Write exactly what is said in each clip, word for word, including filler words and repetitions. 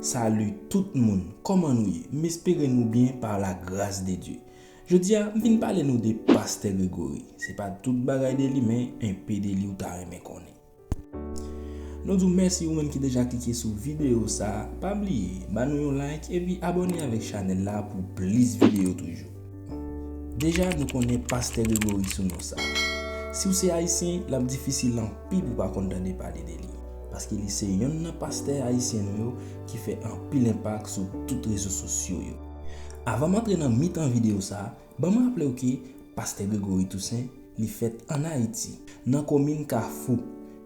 Salut tout moun, kòman nou ye? M espere nou byen par la grâce de Dieu. Jodi a, m vin pale nou de Pastè Gregory. Se pa tout bagay de li, men enpe de li ou ta renmen konnen. Nou di w mèsi ou menm ki deja klike sou videyo sa a. Pa bliye, ba nou yon like epi abòne avèk chanèl la pou plis videyo toujou. Deja, nou konnen Pastè Gregory sou non sa a. Si w se Ayisyen, l ap difisil anpil pou w pa konn tande pale de li. Paske li se yonn nan pastè ayisyen nou yo ki fè anpil enpak sou tout rezo sosyo yo. Avan m antre nan mitan videyo sa a, ban m raple w ke Pastè Gregory Toussaint, li fèt ann Ayiti, nan komin Kafou,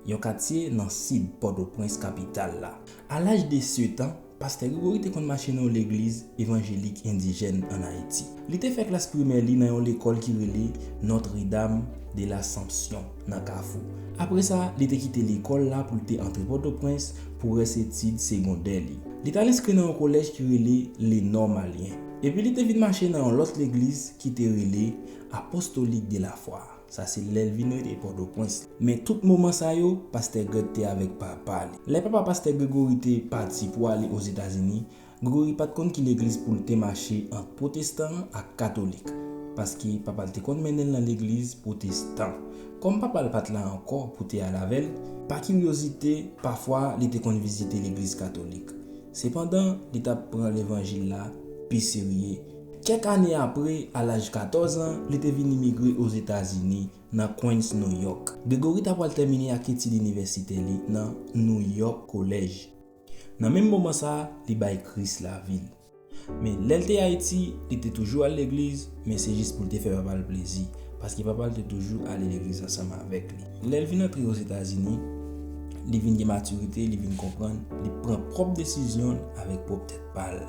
yon katye nan sid Pòtoprens, kapital la. A laj de sèt an, Pastè Gregory te konn mache nan yon legliz evanjelik endijèn ann Ayiti. Li te fè klas primè li nan yon lekòl ki rele Notre Dame de l'Assomption, nan Kafou. Apre sa, li te kite lekòl la pou l te antre Pòtoprens pou rès etid segondè li. Li t al enskri nan yon kolèj ki rele Les Normaliens. Epi li te vin mache nan yon lòt legliz ki te rele Apostolique de la Foi. Sa se lè l vin rete Pòtoprens. Men tout moman sa yo, Pastè Greg te avèk papa li. Lè papa Pastè Gregory te pati pou ale Ozetazini, Gregory pa t konn ki legliz pou l te mache ant pwotestan an ak katolik, paske papa l te konn mennen l nan legliz pwotestan. Kòm papa l pa t la ankò pou te al avè l, pa kiryozite, pafwa li te konn vizite legliz katolik. Sepandan, li t ap pran levanjil la pi serye. Kèk ane apre, a laj katòz an, li te vin imigre Ozetazini, nan Queens, New York. Gregory ta pral tèmine ak etid inivèsitè li nan New York College. Nan menm moman sa a, li bay Kris lavi l. Men lè l te Ayiti, li te toujou al legliz, men se jis pou l te fè papa l plezi, paske papa l te toujou ale legliz ansanm avèk li. Lè l vin antre Ozetazini, li vin gen matirite, li vin konprann, li pran pwòp desizyon l avèk pwòp tèt pa l.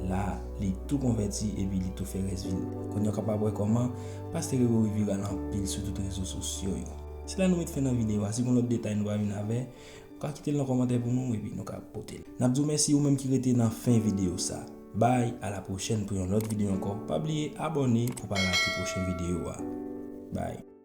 La, li tou konvèti epi li tou fè rès vi l. Kounye a w kapab wè kòman Pastè Gregory viral anpil sou tout rezo sosyo yo. Se la nou met fen nan videyo a. Si gen lòt detay nou pa vin avè, ou ka kite l nan kòmantè pou nou epi nou ka pote l. N ap di w mèsi ou menm ki rete nan fen videyo sa. Bye, a la pwochèn pou yon lòt videyo ankò. Pa bliye abòne pou pa rate pwochen videyo a. Bye.